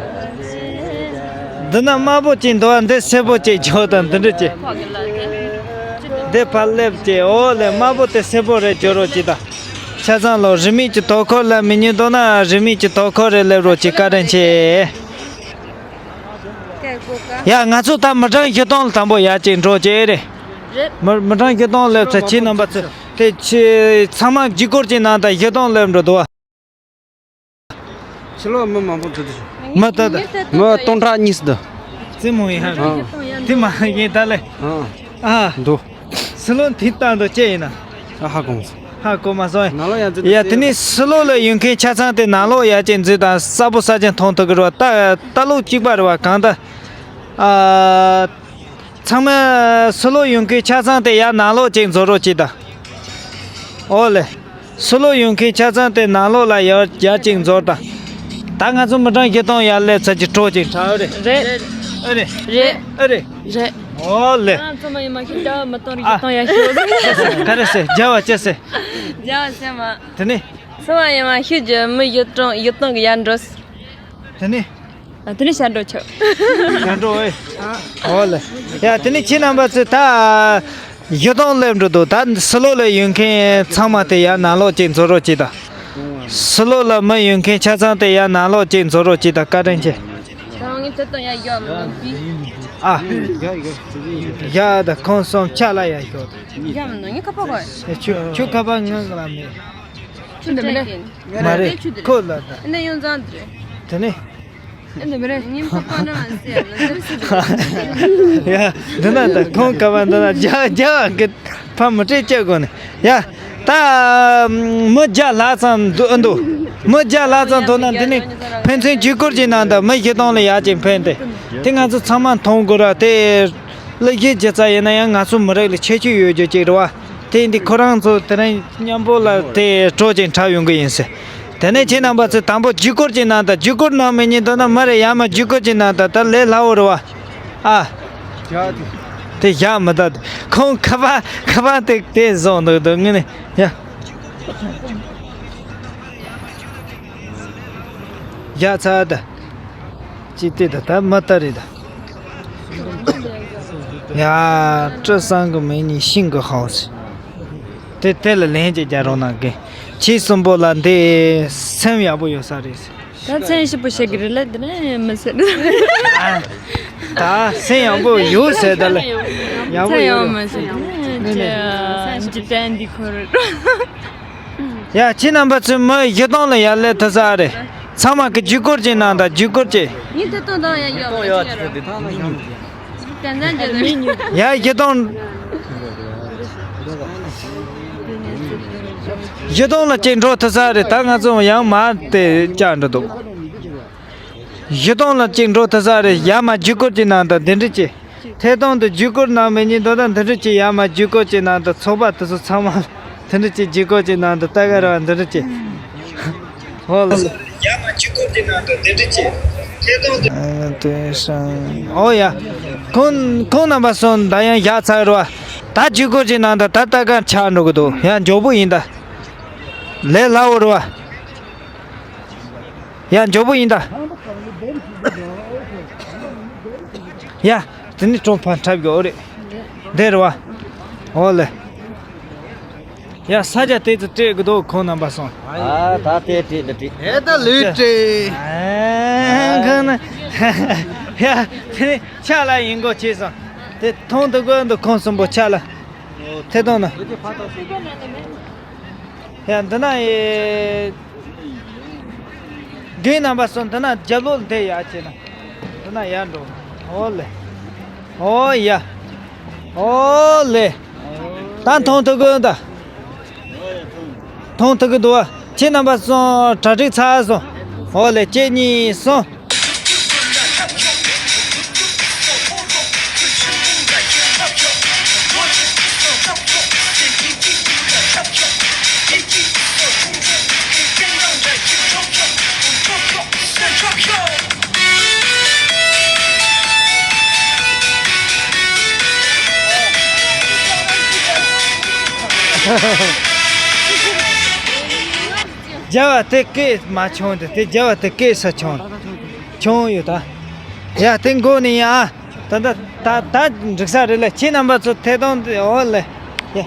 འདི་ན་དམར་པོ་ཅིག་འདུག་པ། འདི་སེར་པོ་ཅིག་སྦྱོར་དང་། འདི་འདྲ་ཅིག། འདི་ཕར་སླེབས་ཅིག། ཨོ་ལེ། དམར་པོ་དེ་སེར་པོ་རེ་སྦྱོར་རོགས་གྱིས་དང་། ཆ་ཚང་ལོ། རིན་མེད་ཀྱི་དོ་ཁུར་ལ་མི་ཉན་འདུག་ན་རིན་མེད་ཀྱི་དོ་ཁུར་རེ་སླེབས་རོགས་གྱིས། བཀའ་དྲིན་ཆེ། ཡ། ང་ཚོ་ད་མི་གྲངས་བཞི་སྟོང་ལ་དང་པོ་ཡར་ཅིག་འགྲོ་ཅེས་རེད། རེད། མི་མི་གྲངས་བཞི་སྟོང་སླེབས་ཚར། ཁྱེད་རྣམ་པ་ཚོ་དེ་ཆེ་ཚང་མ་བརྒྱུད་སྐུར་གྱི་ནང་དང་བཞི་སྟོང་སླེབས་འགྲོ་འདུག་པ། ཕྱི་ལོགས་མི་མང་པོ་འགྲོ་འདུག་མི་ད་ད། མི་སྟོང་ཕྲག་གཉིས་འདུག་རྩེད་མོ་ཡིན་ཧ། ཨ། དེ་མ་ཡིན་ད་ལེ། ཨ། ཨ། འདུག་སི་ལོན་དེ་ལྟར་འདུག་ཅེས་ཡིན་ན། ཨ། ཧ་གོ་མ་སོང་། ཧ་གོ་མ་སོང་། ནང་ལོགས་ཡང་འཛུལ། ཡ། དེ་ནས་སི་ལོ་ལ་ཡོང་མཁན་ཆ་ཚང་དེ་ནང་ལོགས་ཡར་ཅིག་འཛུལ་དང་། གསལ་པོ་གསལ་རྐྱང་མཐོང་ཐུབ་ཀྱི་རེད་པ། ལྟ་ལྟ་ལུགས་གཅིག་པ་རེད་པ། གང་ལྟར། ཨ། ཚང་མ་སི་ལོ་ཡོང་མཁན་ཆ་ཚང་དེ་ཡར་ནང་ལོགས་ཅིག་འཛུལ་རོགས་གྱིས་དང་། ཨོ་ལེ། སི་ལོ་ཡོང་མཁན་ཆ་ཚང་དེ་ནང་ལོགས་ལ་ཡར་ཡར་ཅིག་འཛུལ་དང་། ད་ང་ཚོ་མི་གྲངས་བཞི་སྟོང་ཡར་སླེབས་ཚར་གྱི་གྲོགས་ཅིག་དྲག་རེད། རེད། ཨ་རེད། རེད། ཨ་རེད། རེད། ཨོ་ལེ། ང་ཚང་མ་ཡིན་མ་ཤེས། རྒྱ་བ་མི་གཏོང་རེད། ཨ། བཞི་སྟོང་ཡར་ཤོག་ག་རེ་ཟེར། རྒྱ་བ་ཅི་ཟེར། རྒྱ་བ་ཟེར་མ། དེ་ནས། ཚང་མ་ཡིན་མ་ཤེས་ཀྱི་མི་བཞི་སྟོང་བཞི་སྟོང་གི་ཡར་འགྲོ། དེ་ནས། ཨ། དེ་ནས་ཞལ་འགྲོ་ཆོག་ཞལ་འགྲོ་ཨེ། ཨོ་ལེ། ཡ། དེ་ནས་ཁྱེད་རྣམ་པ་ཚོས་ད་བཞི་སྟོང་སླེབས་འགྲོ་འདུག་ད་སི་ལོ་ལ་ཡོང་མཁན་ཚང་མ་དེ་ཡར་ནང་ལོགས་ཅིག་འཛུལ་རོགས་གྱིས་དང་། སི་ལོ་ལ་མི་ཡོང་མཁན་ཆ་ཚང་དེ་ཡར་ནང་ལོགས་ཅིག་འཛུལ་རོགས་གྱིས་དང་། བཀའ་དྲིན་ཆེ། ད་ངས་ད་ལྟ་ཡར་ཡོད་མི་འདུག་ཨ། ཡ། ད་ཁོང་གསུམ་ཆ་ལ་ཡར་ཤོག་ཡ། མི་འདུག་ངས་ཁ་པར་གོ་ཁྱོད་ཁྱོད་ཁ་པར་ང་ལ་མེད། ཁྱོད་འདི་མི་རེད། མ་རེད། ཁོ་ལ་ད། ཨ་ནི་ཡོང་ཙང་འདི་རེད། དེ་ནས། ཨ་འདི་མི་རེད། ངའི་ཁ་པར་ནང་ཟེར་ཡ་ལ་འདི་རེད་ཟེར། ཡ། འདི་ན་ད་ཁོང་ཁ་པར་འདི་ན་རྒྱ་རྒྱ་གི་ཕ་མི་སྤྲད་བཅད་དགོས་ནས། ཡ། ད་མི་བརྒྱ་ལྷག་ཙམ་འདུག་འདུག་མི་བརྒྱ་ལྷག་ཙམ་འདུག་ན་འདི་ནས་ཕན་ཚུན་བརྒྱུད་སྐུར་གྱི་ནང་ད་མི་བཞི་སྟོང་ལ་ཡར་ཅིག་ཕན་ཏེ། དེ་ང་ཚོ་ཚང་མ་མཐོང་དགོས་ར་དེ། གླུ་གཞས་སྒྱུ་རྩལ་ཡིན་ན་ཡང་ང་ཚོ་མི་རིགས་ལ་ཁྱད་ཆོས་ཡོད་རྒྱུ་ཅིག་རེད་པ། དེ་འདི་ཁོ་རང་ཚོ་དེ་རིང་མཉམ་པོ་ལ་དེ་གྲོགས་ཅིག་འཁྲབ་ཡོང་གི་ཡིན་ཟེར། དེ་ནས་ཁྱེད་རྣམ་པ་ཚོས་དང་པོ་བརྒྱུད་སྐུར་གྱི་ནང་ད། བརྒྱུད་སྐུར་གནང་མི་ཉན་འདུག་ན་མི་རེ་ཡར་མར་བརྒྱུད་སྐུར་གྱི་ནང་ད། ད་ལས་སླ་བོ་རེད་པ། ཨ། དེ་བཞག་མི་ད། ཁོང་ཁ་པར་ཁ་པར་དེ་དེ་བཟུང་འདུག་འདུག་ངས་ནི་ཡ། བཞག་ཚར་ད། ཅི་སྟེ་ད་ད་མ་ལྟ་རེད་ད། ཡ། སྤྲུལ་བཟང་གི་མིང་ནི་ཤིང་གི་ཧོ་ཟེར། དེ་དེ་ལ་ལན་ཅིག་རྒྱག་རོགས་གནང་གི། ཁྱེད་གསུམ་པོ་ལ་འདི་སེམས་ཡག་པོ་ཡོད་ས་རེད་ཟེར། ད་མཚན་ཞིབ་པོ་བཤད་གི་རེད་ལ་འདི་ནས་མི་ཟེར། ད་སེམས་ཡག་པོ་ཡོད་ཟེར་ད་ལ། ཡག་པོ་མཚན་ཡོད་ཡོད་མ་ཟེར། ནས་ནས། ཅི་ཅི་བསྟན་འདི་ཁོ་རེད། ཡ། ཁྱེད་རྣམ་པ་ཚོས་མི་བཞི་སྟོང་ལ་ཡར་སླེབས་ཐུབ་ས་རེད། ཚང་མ་གི་བརྒྱུད་སྐུར་གྱི་ནང་ད། བརྒྱུད་སྐུར་གྱི། ངས་ད་དུང་ད་ཡར་ཡོད་མ་ཡོད་ཅི་ད་ཡོད་རོགས། ཡ། བཞི་སྟོང་། བཞི་སྟོང་ལ་གཅིག་འགྲོ་ཐུབ་ས་རེད། ད་ང་ཚོ་ཡང་མར་དེ་བཅར་འགྲོ་འདུག་བཞི་སྟོང་ལ་གཅིག་འགྲོ་ཐུབ་ས་རེད། ཡར་མར་བརྒྱུད་སྐུར་གྱི་ནང་ད་འདི་འདྲ་བྱེད། ཐད་གཏོང་དུ་བརྒྱུད་སྐུར་གནང་མི་ཉན་འདུག་ན་འདི་འདྲ་བྱེད། ཡར་མར་བརྒྱུད་སྐུར་གྱི་ནང་དུ་ཚོགས་པ་དེ་ཚོ་ཚང་མ་འདི་འདྲ་བྱེད། བརྒྱུད་སྐུར་གྱི་ནང་དུ་ལྟ་ག་ར་བ་འདི་འདྲ་བྱེད། ཧོ་ལ། ཡར་མར་བརྒྱུད་སྐུར་གྱི་ནང་དུ་འདི་འདྲ་བྱེད། ཐད་གཏོང་དུ། ཨ། དེ་སང་། ཨོ་ཡ། ཁོང་ཁོང་རྣམ་པ་སོང་ད་ཡང་བཞག་ཚར་རོ། ད་བརྒྱུད་སྐུར་གྱི་ནང་དུ་ད་ལྟ་ག་ཆགས་འགྲོ་གི་འདུག་ཡང་མགྱོགས་པོ་ཡིན་ད། ལས་སླ་བོ་རེད་བ། ཡ། མགྱོགས་པོ་ཡིན་ད། ཡ། དེ་ནི་ཀྲོང་ཕ་འཁྲབ་དགོས་རེད། འདི་རེད་བ། འོ་ལེ། ཡ། ས་ཆ་དེ་ཚོ་སྤྲད་དགོས་འདུག་ཁོང་རྣམ་པ་སོང་། ཨ། ད་དེ་སྤྲད་འདི་སྤྲད། ཨེ། ད་ལུས་སྤྲད། ཨ། ཁོང་ན། ཡ། དེ་ནི་ཕྱག་ལ་ཡིན་གོ་བྱས་སོང་། དེ་མཐོང་འདུག་གོ་འདུག་ཁོང་གསུམ་པོ་ཕྱག་ལ། དེ་དང་ན། ཡ་འདི་ན་ཡེ། རྒན་རྣམ་པ་ཚོ་འདི་ན་རྒྱབ་ལོགས་འདི་ཡར་བྱས་ན། འདི་ན་ཡར་འགྲོ། ཨོ་ལེ། ཨོ་ཡ། ཨོ་ལེ། ད་མཐོང་ཐུབ་ཀྱི་ད། མཐོང་ཐུབ་ཀྱི་འདུག་བ། ཁྱེད་རྣམ་པ་ཚོ་གྲ་སྒྲིག་ཚར་སོང་། ཨོ་ལེ་གཅིག་གཉིས་གསུམ། རྒྱལ་བ་དེ་སྐད་མ་ཆུང་དེ་དེ་རྒྱལ་བ་དེ་སྐད་ས་ཆུང་ཆུང་ཡོད་ད། ཡ་དེ་མགོ་ནས་ཡ། ད་ད་ད་ད་འགྲིག་ས་རེད་ལ། ཁྱེད་རྣམ་པ་ཚོ་ཐད་གཏོང་དེ་འོ་ལེ། ཡ།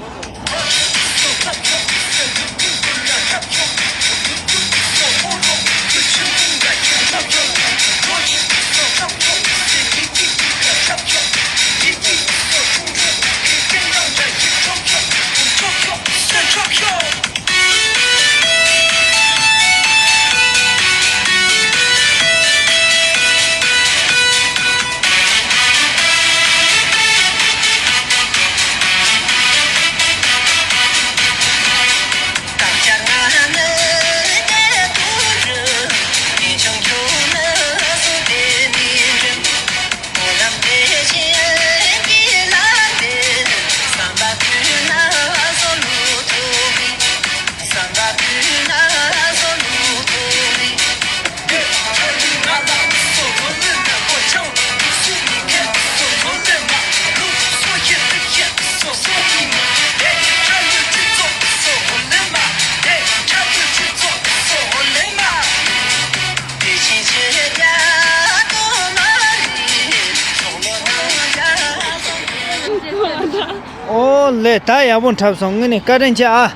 ཨོ་ལེ། ད་ཡག་པོ་འཁྲབ་སོང་། དངོས་གནས་བཀའ་དྲིན་ཆེ་ཨ།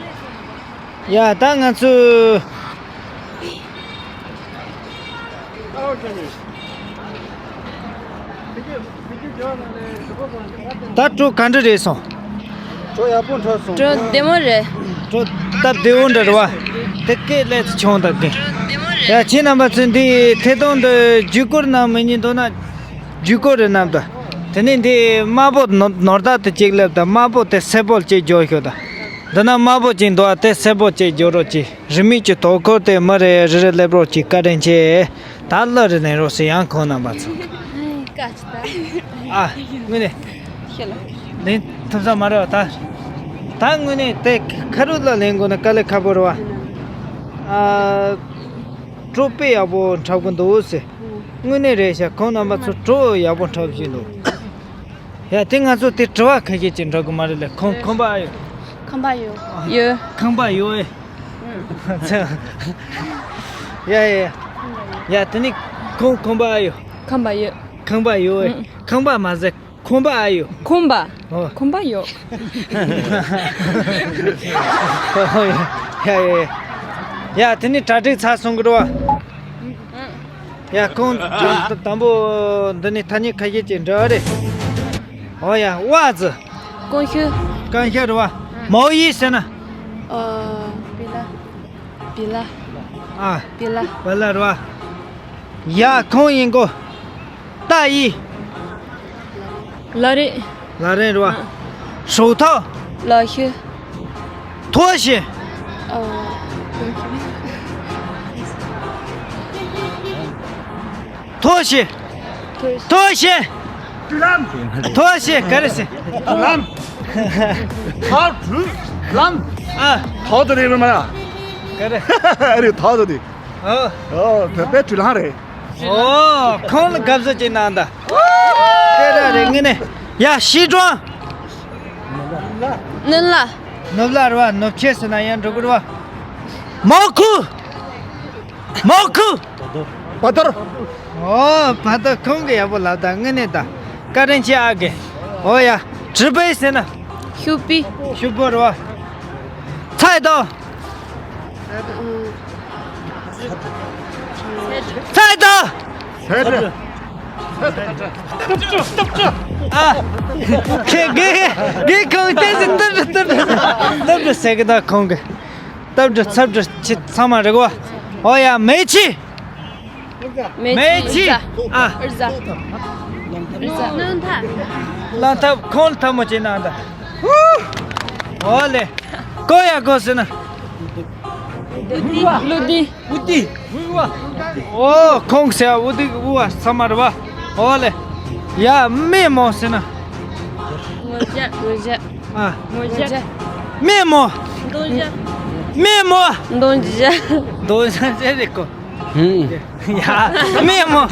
ཡ་ད་ང་ཚོས། ད་གྲོ་ག་འདྲ་རེད་སོང་། གྲོ་ཡག་པོ་འཁྲབ་སོང་། གྲོ་བདེ་མོ་རེད། གྲོ་སྟབས་བདེ་བོ་འདྲ་རེད་བ། དེ་སྐད་ལས་ཆུང་དག་གི། ཡ་ཁྱེད་རྣམ་པ་ཚོས་འདི་ཐད་གཏོང་འདི་བརྒྱུད་སྐུར་གནང་མི་ཉན་འདུག་ན། བརྒྱུད་སྐུར་རེ་གནང་དང་། དེ་ནས་འདི་དམར་པོ་ནོར་ནོར་བདག་དེ་གཅིག་སླེབས་དང་། དམར་པོ་དེ་སེར་པོ་གཅིག་འཇོག་ཤོག་དང་། འདི་ན་དམར་པོ་གཅིག་འདུག་ཨ། དེ་སེར་པོ་གཅིག་འཇོག་རོགས་གྱིས། རིན་མེད་ཀྱི་དོ་ཁུར་དེ་མི་རེ་རེ་རེ་སླེབས་རོགས་གྱིས། བཀའ་དྲིན་ཆེ། ད་གླུ་རེ་ལེན་རོགས་ཟེར། ཡང་ཁོང་རྣམ་པ་ཚོ། ཨ་དངོས་གནས་ལེན་ཐུབ་ས་མ་རེད་བ། ད་ད་དངོས་གནས་དེ་ཁ་རུ་ལ་ལེན་དགོས་ན་དཀའ་ལས་ཁག་པོ་རེད་བ། ཨ་གྲོ་དཔེ་ཡག་པོ་འཁྲབ་གི་འདུག་ཟེར། དངོས་གནས་རེད་ཤག་ཁོང་རྣམ་པ་ཚོ་གྲོ་ཡག་པོ་འཁྲབ་བཞིན་འདུག་ཡ་དེ་ང་ཚོ་དེ་དྲི་བ་ཁ་ཤས་ཅིག་འདྲི་དགོས་མ་རེད་ལེ། ཁོང་ཁང་པ་ཨ་ཡོད། ཁང་པ་ཡོད། ཡོད། ཁང་པ་ཡོད་ཨེ། ཡ་ཡ་ཡ། ཡ་དེ་ནི་ཁོང་ཁང་པ་ཨ་ཡོད། ཁང་པ་ཡོད། ཁང་པ་ཡོད་ཨེ། ཁང་པ་མ་ཟད་ཁང་པ་ཨ་ཡོད། ཁང་པ། ཨོ། ཁང་པ་ཡོད། ཡ་ཡ་ཡ། ཡ་དེ་ནི་གྲ་སྒྲིག་ཚར་སོང་གི་རེད་བ། ཡ་ཁོང་དང་དང་པོ་འདི་ནི་ཐ་སྙད་ཁ་ཤས་ཅིག་འདྲི་བ་རེད། ཨོ་ཡ་ཝ་ཙི། ཀོང་ཤུ། ཀོང་ཤུ་རེད་བ། མའོ་ཡི་ཟེར་ན། ཨ། བི་ལ། བི་ལ། ཨ། བི་ལ། བི་ལ་རེད་བ། ཡ་ཁོང་ཡིན་གོ། ཏ་ཡི། ལ་རེ། ལ་རེ་རེད་བ། ཧྲོ་ཐོ། ལ་ཤུ། ཐོ་ཤི། ཨ། ཐོ་ཤི། ཐོ་ཤི། ཐོ་ཤི། ག་རེ་ཟེར། ལམ། ཐོ་ལམ། ཨ། ཐོ་དོ་རེད་མ་ར། ག་རེ། རེད་ཐོ་དོ་དེ། ཨོ། ཨོ་བོད་པའི་དྲིན་ལན་རེད། ཨོ་ཁོང་ལ་དགའ་བསུ་ཅིག་གནང་དང་། དེ་ར་རེད་ངས་ནས། ཡ་ཤི་ཀྲོང་། ནུབ་ལ། ནུབ་ལ་རེད་བ། ནུབ་ཆས་ཟེར་ན་ཡང་འགྲོ་གི་རེད་བ། མའོ་ཁུ། མའོ་ཁུ། བ་དོར། ཨོ་བ་དོར་ཁོང་གི་ཡག་པོ་ལབ་དང་དངོས་གནས་དང་། བཀའ་དྲིན་ཆེ་ཨ་གེ། ཨོ་ཡ། གྲི་པའི་ཟེར་ན། ཤུ་པི། ཤུ་པོ་རེད་བ། ཚའི་ཏོ། ཚའི་ཏོ། ཚའི་ཏོ། ཨ། ཁེ་གེ་གེ་ཁོང་ཏེ་ཟི་ཏུ་ཏུ་ཏུ་ཏུ་ཟེར་གི་ད་ཁོང་གི། ད་ སྟབས་འགྲིག་ཚབ་འགྲིག་ཆེ་ཚང་མ་རེད་གོ། ཨོ་ཡ་མེ་ཆི། མེ་ཆི། ཨ། རི་ཟ། རི་ཟ། གླང་ཐབས་ཁོང་ལ་ཐབས་མོ་ཅིག་གནང་དང་། ཨོ་ལེ། ཀོ་ཡ་ཀོ་ཟེར་ན། ཨུ་ཏི། ཨུ་ཏི། ཨུ་ཏི། ཨོ་ཁོང་ཟེར་ཨུ་ཏི་ཨུ་བ་ཚང་མ་རེད་བ། ཨོ་ལེ། ཡ་མེ་མོ་ཟེར་ན། ངོ་ཞ། ངོ་ཞ། ཨ། ངོ་ཞ། མེ་མོ། འདོན་ཞ། མེ་མོ། འདོན་ཞ། འདོན་ཞ་ཟེར་རེད་གོ། ཧུམ། ཡ། མེ་མོ། ཨ།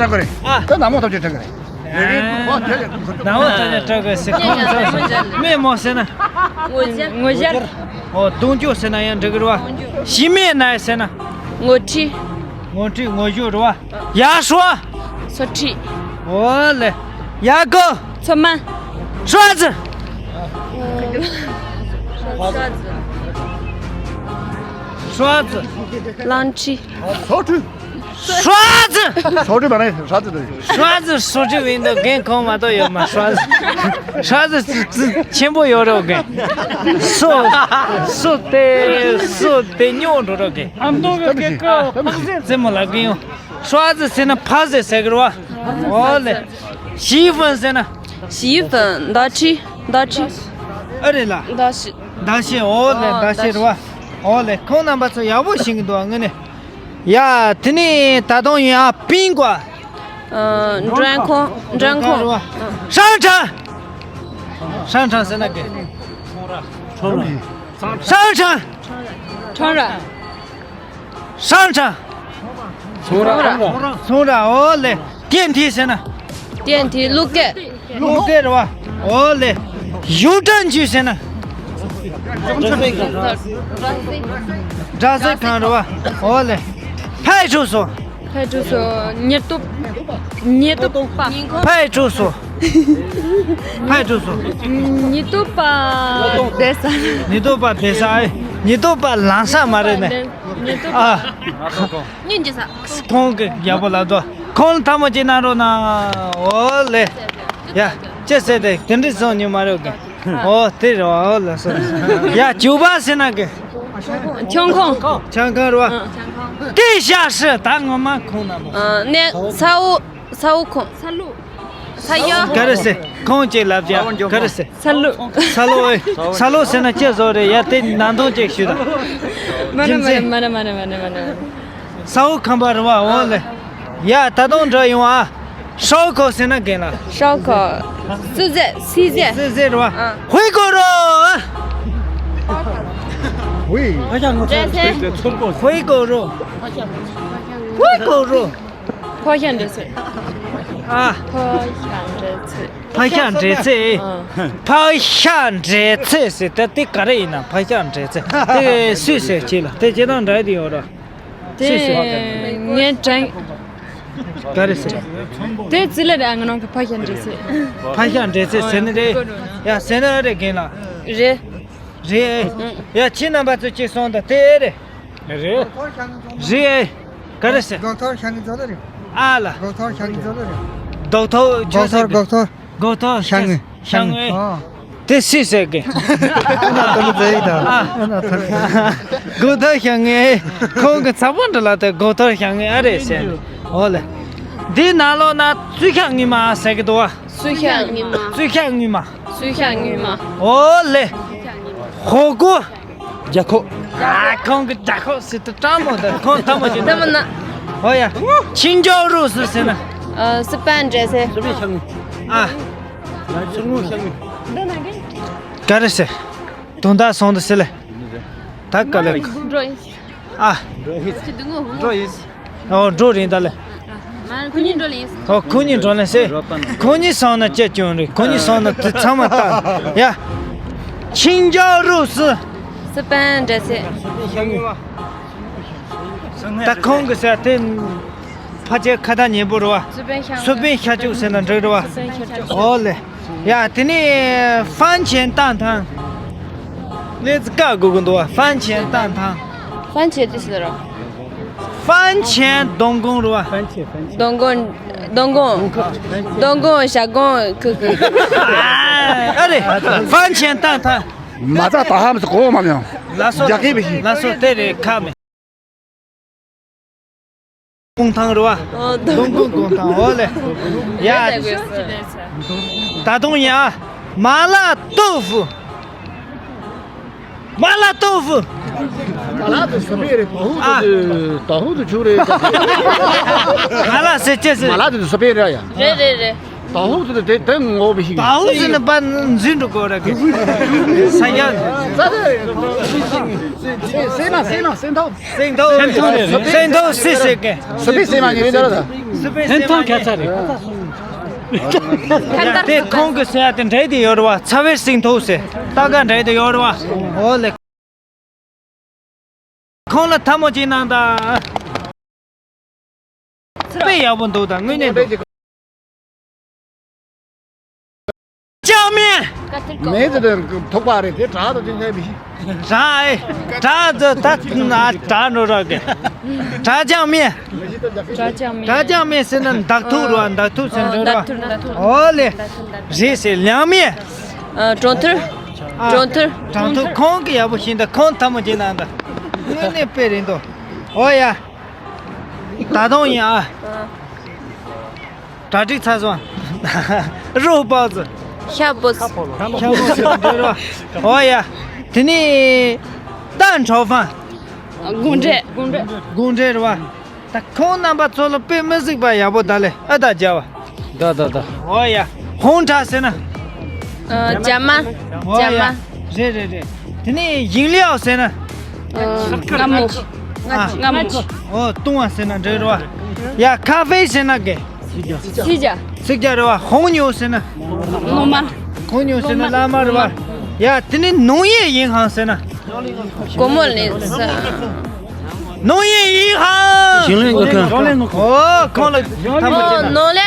ད་ནང་མོ་ཐོབ་ཆེ་དྲག་གི་རེད། ནང་མོ་ཐོབ་ཆེ་དྲག་གི་ཟེར་ཁོང་ཚོ་མེ་མོ་ཟེར་ན། ངོ་ཞ། ངོ་ཞ། ཨོ་གདོང་ཅོག་ཟེར་ན་ཡང་འགྲིག་གི་རེད་བ། ཞི་མེ་ན་ཟེར་ན། ངོ་ཁྲི། ངོ་ཁྲི་ངོ་ཞོ་རེད་བ། ཡ་ཧྲོ། སོ་ཁྲི། ཨོ་ལེ། ཡ་གོ། ཚོད་མ། ཧྲོ་ཙི། ཧྲོ་ཙི། གླང་ཁྲི། སོ་ཁྲི། ཧྲོ་ཙི། སོ་ཁྲི་མ་རེད་ཧྲོ་ཙི་རེད། ཧྲོ་ཙི་སོ་ཁྲི་ཡིན་འདུག་རྒན་ཁོང་མ་གཏོགས་ཡོད་མ། ཧྲོ་ཙི། ཧྲོ་ཙི་ཙི་ཆེན་པོ་ཡོད་རོགས་རྒན། སོ། སོ་དེ་སོ་དེ་ཉོ་འགྲོ་རོགས་རྒན། ཨ་མདོ་གི་སྐད་ཀ་ཕག་ཟེ་རྩེད་མོ་ལབ་གི་ཡོང་། ཧྲོ་ཙི་ཟེར་ན་ཕག་ཟེ་ཟེར་གི་རེད་བ། ཨོ་ལེ། ཞི་ཧྥན་ཟེར་ན། ཞི་ཧྥན་མདའ་ཁྲི། མདའ་ཁྲི། ཨ་རེད་ལ། མདའ་ཤི། མདའ་ཤི། ཨོ་ལེ། ཨོ་མདའ་ཤི་རེད་བ། ཨོ་ལེ། ཁོང་རྣམ་པ་ཚོ་ཡག་པོ་ཤེས་ཀྱི་འདུག་ཨ་ངོས་ནས། ཡ་དེ་ནས་ད་དུང་ཡང་པིང་ཀོ། ཨ། མགྲོན་ཁང་། མགྲོན་ཁང་། རེད་བ། ཧྲང་ཁྲང་། ཧྲང་ཁྲང་ཟེར་ན་གི། ཧྲང་ཁྲང་། ཁྲང་ར། ཧྲང་ཁྲང་། ཚོང་ར། ཚོང་ར། ཨོ་ལེ། ཏན་ཏི་ཟེར་ན། ཏན་ཏི་གློག་སྐས། གློག་སྐས་རེད་བ། ཨོ་ལེ། ཡུ་ཀྲན་ཅུ་ཟེར་ན། སྒྲ་ཟེར་གང་རེད་བ། ཨོ་ལེ། ཕའི་ཁྲུ་སོ། ཕའི་ཁྲུ་སོ། ཉེར་སྟོབས། ཉེར་སྟོབས་པ། ཕའི་ཁྲུ་སོ། ཕའི་ཁྲུ་སོ། ཉེར་སྟོབས་པ་བསྡད་ས། ཉེར་སྟོབས་པ་བསྡད་ས་ཨེ། ཉེར་སྟོབས་པ་ལངས་ས་མ་རེད་ནས། ཉེར་སྟོབས་པ། ཨ། སྙིང་རྗེ་ས། ཁོང་གི་ཡག་པོ་ལབ་དོ། ཁོང་ལ་ཐལ་མོ་ཅིག་གནང་རོགས་གནང་། ཨོ་ལེ། ཡ། ཅི་ཟེར་དེ་དེ་འདྲ་སོང་ཉུལ་མ་རེད་གི། ཨོ་དེ་རེད་བ། ཨོ་ལ་སོ། ཡ་ཇུ་བ་ཟེར་ན་གི། ཆང་ཁང་། ཆང་ཁང་རེད་བ། ཏི་ཤ་ཧྲི་ད་ངོ་མ་ཁོང་ན་མོ། ཨ། ནས་ས་འོག་ས་འོག་ཁང་། ས་ལུ། ས་ཡ། ག་རེ་ཟེར། ཁོང་ཅིག་ལབ་ཀྱ། ག་རེ་ཟེར། ས་ལུ། ས་ལུ་ཨེ། ས་ལུ་ཟེར་ན་ཅི་བཟོ་རེད། ཡ་དེ་ནང་དོན་ཅིག་ཞུ་དང་། མ་ན་མ་ན་མ་ན་མ་ན་མ་ན་མ་ན། ས་འོག་ཁང་པ་རེད་བ། འོ་ལེ། ཡ་ད་དུང་འགྲོ་ཡོང་ཨ། ཧྲའོ་ཁོ་ཟེར་ན་རྒན་ལ། ཧྲའོ་ཁོ། སི་ཟེར། སི་ཟེར། སི་ཟེར་རེད་བ། ཨ། ཧུའི་གོ་རོ། ཧུའི། ཧུའི་གོ་རོ། ཧུའི་གོ་རོ། ཕག་ཤ་འདྲེས་ཚོད། ཨ། ཕག་ཤ་འདྲེས་ཚོད། ཕག་ཤ་འདྲེས་ཚོད། ཨ། ཕག་ཤ་འདྲེས་ཚོད་ཟེར་ད་དེ་ག་རེ་ཡིན་ན། ཕག་ཤ་འདྲེས་ཚོད་དེ་སུས་ཟེར་ཅི་ལ་དེ་ཅི་དང་འདྲ་དེ་ཡོད་ར། དེ་སུས་ཟེར། ངས་དྲན། ག་རེ་ཟེར། དེ་ཙི་ལ་རེད། ང་རང་གི་ཕག་ཤ་འདྲེས་ཚོད། ཕག་ཤ་འདྲེས་ཚོད་ཟེར་ནི་རེད། ཡ་ཟེར་ནི་རེད་རྒན་ལགས། རེད། རེད། ཡ་ཁྱེད་རྣམ་པ་ཚོ་གཅིག་སོང་ད་དེ་རེད། རེད། རེད། ག་རེ་ཟེར། སྒོག་ཐོར་ཤང་གི་ཚོ་ལ་རེད། ཨ་ལ། སྒོག་ཐོར་ཤང་གི་ཚོ་ལ་རེད། སྒོག་ཐོར་ཁྱོད་ཟེར་གི། སྒོག་ཐོར། སྒོག་ཐོར་ཤང་གི། ཤང་གི། ཨ། དེ་སུས་ཟེར་གི། ཨ་ན་ཐོར་ཟེར་ཡིག་དང་། ཨ། ཨ་ན་ཐོར། སྒོག་ཐོར་ཤང་གི། ཁོང་གི་ཚ་པོ་འདྲ་ལ་དེ་སྒོག་ཐོར་ཤང་གི་ཨ་རེད་ཟེར། འོ་ལེ། འདི་ནང་ལོགས་ན་བཙུན་ཤ་ངོས་མ་ཟེར་གི་འདུག་བ། བཙུན་ཤ་ངོས་མ། བཙུན་ཤ་ངོས་མ། བཙུན་ཤ་ངོས་མ། འོ་ལེ། ཧོ་གོ། རྒྱ་ཁོག། ཨ། ཁོང་གི་རྒྱ་ཁོག་ཟེར་དུས་སྤྲང་མོ་དང་ཁོང་ཐ་མོ་ཅིག་ཐ་མོ་ན། ཨོ་ཡ། ཆིང་ཅའོ་རུ་སུ་ཟེར་ན། ཨ། སི་པན་འདྲེ་སེ། ཨ། ག་རེ་ཟེར། དུང་ད་སོང་དུ་ཟེར་ལེ། ད་ག་ལེ། འགྲོ་ཡིན། ཨ། འགྲོ་ཡིན། ཨོ་འགྲོ་རིང་ད་ལེ། ཁོ་གཉིས་འགྲོ་ལེ་ཡིན། ཨོ་ཁོ་གཉིས་འགྲོ་ལེ་ཟེར། ཁོ་གཉིས་སོང་ན་ཅི་བྱུང་རེད། ཁོ་གཉིས་སོང་ན་དེ་ཚང་མ་ལྟ། ཡ། ཆིང་ཅའོ་རུ་སུ། སི་པན་འདྲེ་སེ། ད་ཁོང་གི་ཟེར་དེ། ཕལ་ཆེར་ཁ་ཐག་ཉེ་པོ་རེད་བ། སུ་པན་ཤ་ཅུག་ཟེར་ན་འགྲིག་རེད་བ། སུ་པན་ཤ་ཅུག་ཨོ་ལེ། ཡ་དེ་ནས་ཧྥན་ཆེན་ཏང་ཐང་། ལེ་ཙི་ཀ་གོ་གི་འདུག་བ། ཧྥན་ཆེན་ཏང་ཐང་། ཧྥན་ཆེན་ཏི་སི་རོ། ཧྥན་ཆེན་ཏོང་ཀོང་། ཏོང་ཀོང་། ཏོང་ཀོང་ཞ་ཀོང་ཁུ་ཁུ། ཨ་རེ། ཧྥན་ཆེན་ཏང་ཐང་། མ་ཙ་ད་ཧམ་སུ་གོ་མ་མྱོང་། ལ་སོ། རྒྱ་སྐད་བཤད། ལ་སོ་དེ་རེད་ཁ་མེད། གུང་ཐང་རེད་བ། ཨོ། ཏུང་ཀུན་གུང་ཐང་འོ་ལེ། ཡ། ད་དུང་ཡ། མ་ལ་ཏོ་ཧྥུ། མ་ལ་ཏོ་ཧྥུ། མ་ལ་དེ་ས་པའི་རེད། ཏོ་ཧྥུ་ཨ། དེ་ཏོ་ཧྥུ་དེ་ཆུ་རེད། མ་ལ་ཟེར་ཅེས་ཟེར། མ་ལ་དེ་ས་པའི་རེད་ཡ། རེད་རེད་རེད། ཏོ་ཧྥུ་དེ་དེ་དེ་ངོ་བོ་ཞིག་ཏོ་ཧྥུ་ཟེར་ན་པ་འཛིན་འགྲོ་གོ་ར་གི། ས་ཡ། སེ་ན་སེ་ན་སེ་ཐོ། སེང་ཐོ། སེང་ཐོ་སེ་སེ་གེ། ས་པའི་སེ་མ་ཉེ་རེད་ད་ར། ད་སེང་ཐོ་ག་ཚ་རེད། དེ་ཁོང་གི་སེ་ཡ་དེ་འདྲེ་དེ་ཡོད་ར་བ། ཚ་བའི་སེང་ཐོ་སེ། ད་ག་འདྲེ་དེ་ཡོད་ར་བ། འོ་ལེ། ཁོང་ལ་ཐ་མོ་ཅིག་གནང་ད། དཔེ་ཡག་པོ་འདུག་ད་དངོས་གནས་འདུག་ཅང་མེད། མེད་དེ་དེ་ཐོག་པ་རེད་དེ་བྲག་དང་ཅིག་ཉལ་བའི། བྲག་ཨེ། བྲག་དེ་ད་ན་བྲག་འགྲོ་རོགས་གི། བྲག་ཅང་མེད། བྲག་ཅང་མེད། བྲག་ཅང་མེད་ཟེར་ན་འདག་ཐུག་རོ། འདག་ཐུག་ཟེར་འགྲོ་རོ། འདག་ཐུག་འདག་ཐུག་འོ་ལེ། རེད་ཟེར་ལང་མེད། ཨ། གྲོང་ཐུར། ཨ། གྲོང་ཐུར། གྲོང་ཐུར་ཁོང་གི་ཡག་པོ་ཤེས་ད་ཁོང་ཐ་མོ་ཅིག་གནང་ད། དངོས་གནས་དཔེ་རེད་འདུག་འོ་ཡ། ད་དུང་ཡིན་ཨ། གྲ་སྒྲིག་ཚར་སོང་། རོ་པག་ཙི། ཤ་པོ་ཙི། ཤ་པོ་ཙི་འདྲེ་རོ། འོ་ཡ། དེ་ནི་ཏན་ཁྲོ་ཧྥང་། དགུང་འབྲས། དགུང་འབྲས་རེད་བ། ད་ཁོང་རྣམ་པ་ཚོ་ལ་དཔེ་མི་སྲིད་པ་ཡག་པོ་ད་ལེ་ཨ་ད་རྒྱ་བ། ད་ད་ད། འོ་ཡ། ཧོང་ཁྲ་ཟེར་ན། ཨ། རྒྱ་མ། འོ་ཡ། རྒྱ་མ། རེད་རེད་རེད། དེ་ནས་ཡིང་ལིའོ་ཟེར་ན། ཨ། རྔ་མོང་། ཨ། རྔ་མོང་། འོ་ཏུང་བ་ཟེར་ན་འདྲེ་རེད་བ། ཡ་ཁ་ཧྥེ་ཟེར་ན་གེ། སི་རྒྱ། སི་རྒྱ་རེད་བ། ཧོང་ཉོ་ཟེར་ན། ནོ་མ། ཧོང་ཉོ་ཟེར་ན་བླ་མ་རེད་བ། ཡ་དེ་ནས་ནོང་ཡེ་ཡིན་ཧང་ཟེར་ན། སྒོར་མོ་ལེན་ས། ནོང་ཡེ་ཡིན་ཧང་། ཞིང་ལས་འགོ་ཁྲིད། འོ་ཁོང་ལ་ཐ་མ་ཨོ་ནོར་ལས།